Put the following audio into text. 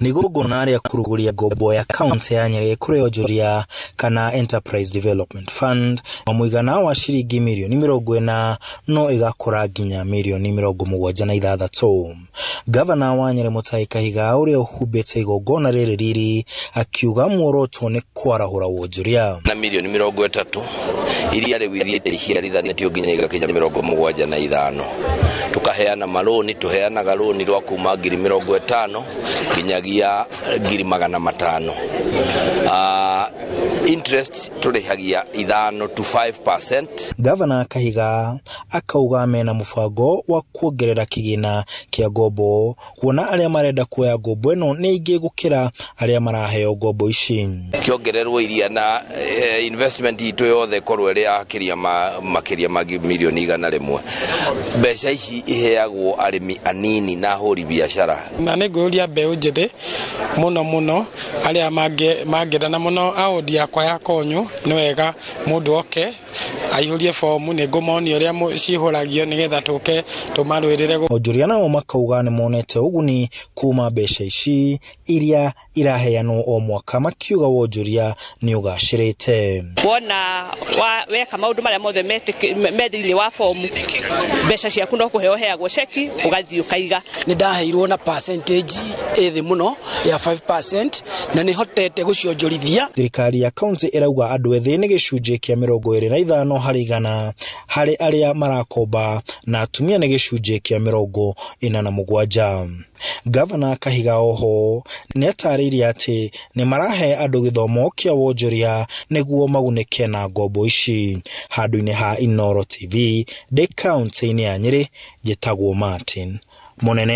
Nĩ igongona rĩa kũrugũria ngombo ya kaunti ya Nyĩrĩ kũrĩ onjoria kana Enterprise Development Fund wa mũigana wa ciringi mirioni 40 no ĩgakũra nginya mirioni 76. Gavana wa Nyĩrĩ Mutahi Kahiga ũrĩa ũhumbĩte igongona rĩrĩ riri akiuga muoroto nĩ kwarahũra wonjoria. Na mirioni 30 iria rĩu ithiĩte iciarithanĩtio nginya igakinya 75. Tukaheana marũni, tũheanaga rũni rwa kuma ngiri 50 nginyagia ngiri 500. Interest tũrĩhagia 5 to 5%. Gavana Kahiga akauga mena mũbango wa kuongerera kĩgĩna kĩa ngombo kuona arĩa marenda kuoya ngombo ĩno nĩ aingĩ gũkĩra arĩa maraheo ngombo ici. Kĩongererwo iria na investment itũ yothe ĩkorwo ĩrĩ ya makĩria ma mirioni 100. Mbeca ici iheagwo arĩmi anini na ahũri biacara. Na nĩ ngũria mbeũ njĩthĩ mũno mũno arĩa mangĩenda na mũno aũndi yakwa ya Konyo, nĩ wega mũndũ oke aihũrie bomu, nĩ ngũmonia ũrĩa cihũragio nĩgetha tũke tũmarũĩrĩre. Onjoria nao makauga nĩ monete ũguni kuma mbeca ici iria iraheanwo o mwaka, makiuga wonjoria nĩ ũgacĩrĩte. Wona weka maũndũ marĩa mothe me thĩinĩ wa bomu, mbeca ciaku no kũheo ũheagwo ceki ũgathiĩ ũkaiga. Nĩ ndaheirwo na percentage ĩ thĩ mũno ya 5% na nĩ hotete gũcionjorithia. Thirikari ya kaunti ĩrauga andũ ethĩ nĩ gĩcunjĩ kĩa 25 harĩ igana harĩ arĩa marakomba na atumia nĩ gĩcunjĩ kĩa 47. Gavana Kahiga oho nĩ atarĩirie atĩ nĩ marahe andũ gĩthomo kĩa wonjoria nĩguo magunĩke na ngombo ici. Handũ-inĩ ha Inooro TV ndĩ kaunti-inĩ ya Nyĩrĩ, njĩtagwo Martin Mũnene.